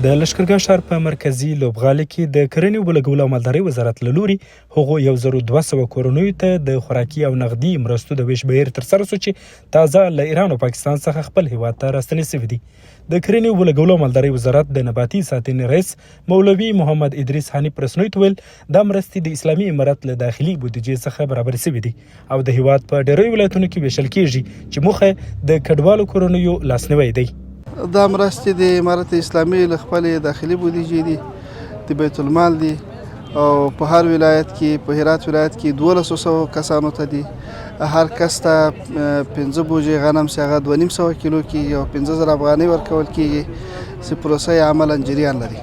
د لشکرګاه ښار په مرکزي لوبغالي کې د کرنې، اوبولګولو او مالدارۍ وزارت له لوري هغو 1200 کورنیو ته د خوراکي او نغدي مرستو د وېش بهیر ترسره شو چې تازه له ایران او پاکستان څخه خپل هیواد ته راستنې شوې دي. د کرنې، اوبولګولو او مالدارۍ وزارت د نباتي ساتنې رئیس مولوي محمد ادریس حنیف رسنیو ته وویل، دا مرستې د اسلامي امارت له داخلي بودیجې څخه برابرې شوې دي او د هیواد په ډیریو ولایتونو کې ویشل کیږي چې موخه د کډوالو کورنیو لاسنیوی دی. دا مرستې د امارت اسلامي له خپلې داخلي بودیجې دي، د بیت المال دي او په هر ولایت کې، په هرات ولایت کې 1200 کسانو ته دي. هر کس ته 5 بوجۍ غنم چې هغه 250 کیلو کېږي او 5000 افغانۍ ورکول کېږي چې پروسه یې عملاً جریان لري.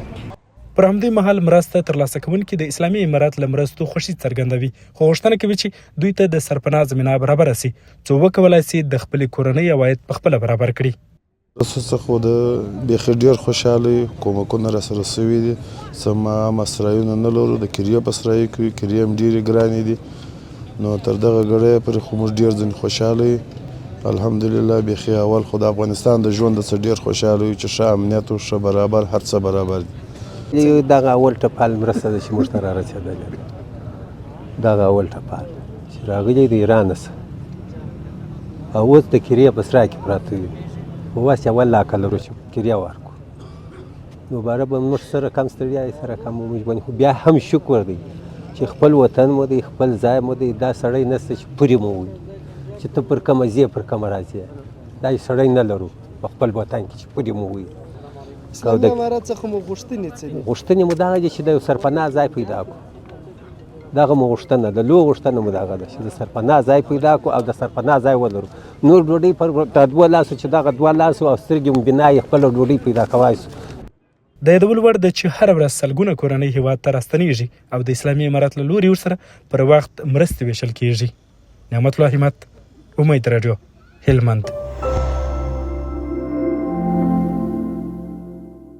پر همدې مهال مرسته ترلاسه کوونکي د اسلامي امارت له مرستو خوښي څرګندوي، خو غوښتنه کوي چې دوی ته د سرپناه زمینه برابره شي، څو وکولای شي د خپلې کورنۍ عواید په خپله برابر کړي. مرستو څخه خو د بیخي ډېر خوشحاله یو، کومکونه راسره شوي دي، څه عام سرایونه نه لرو، د کریې په سرایو کې یو، کریې هم ډېرې ګرانې دي، نو تر دغه ګړیه پورې خو موږ ډېر ځنې خوشحاله یو، الحمدلله. بیخي اول خو د افغانستان د ژوند څخه ډېر خوشحاله یو چې ښه امنیت او ښه برابر هر څه برابر دي. دغه اول ټپال مرسته ده چې موږ ته را رسېدلې ده، دغه اول ټپال چې راغلي د ایران څخه او اوس د کریې په سرای کې پراته یو، خو وس اول لاکه لرو چې کریه ورکړو، دوباره به موږ سره کم ستړیا یې سره کم موږ باندې، خو بیا هم شکر دی چې خپل وطن مو دی، خپل ځای مو دی. دا سړی نشته چې پورې مو وي چې ته پر کومه ځې پر کومه راځې، دا سړی نه لرو په خپل وطن کې چې پورې مو وي. اسلامي امارت څخه مو غوښتنې څه دي؟ غوښتنې مو دغه دي چې د یو سرپناه ځای پیدا کړو، دغه مو غوښتنه ده، لویه غوښتنه مو دغه ده چې د سرپناه ځای پیدا کړو او د سرپناه ځای ولرو. نور ډوډۍ پر دا دوه لاسو چې دغه دوه لاسو او سترګې مو بنا یې خپله ډوډۍ پیدا کوای شو. د یادولو وړ ده چې هره ورځ سلګونه کورنۍ هېواد ته راستنېږي او د اسلامي امارت له لوري ورسره پر وخت مرستې وېشل کېږي. نعمت الله همت، امید راډیو، هلمند.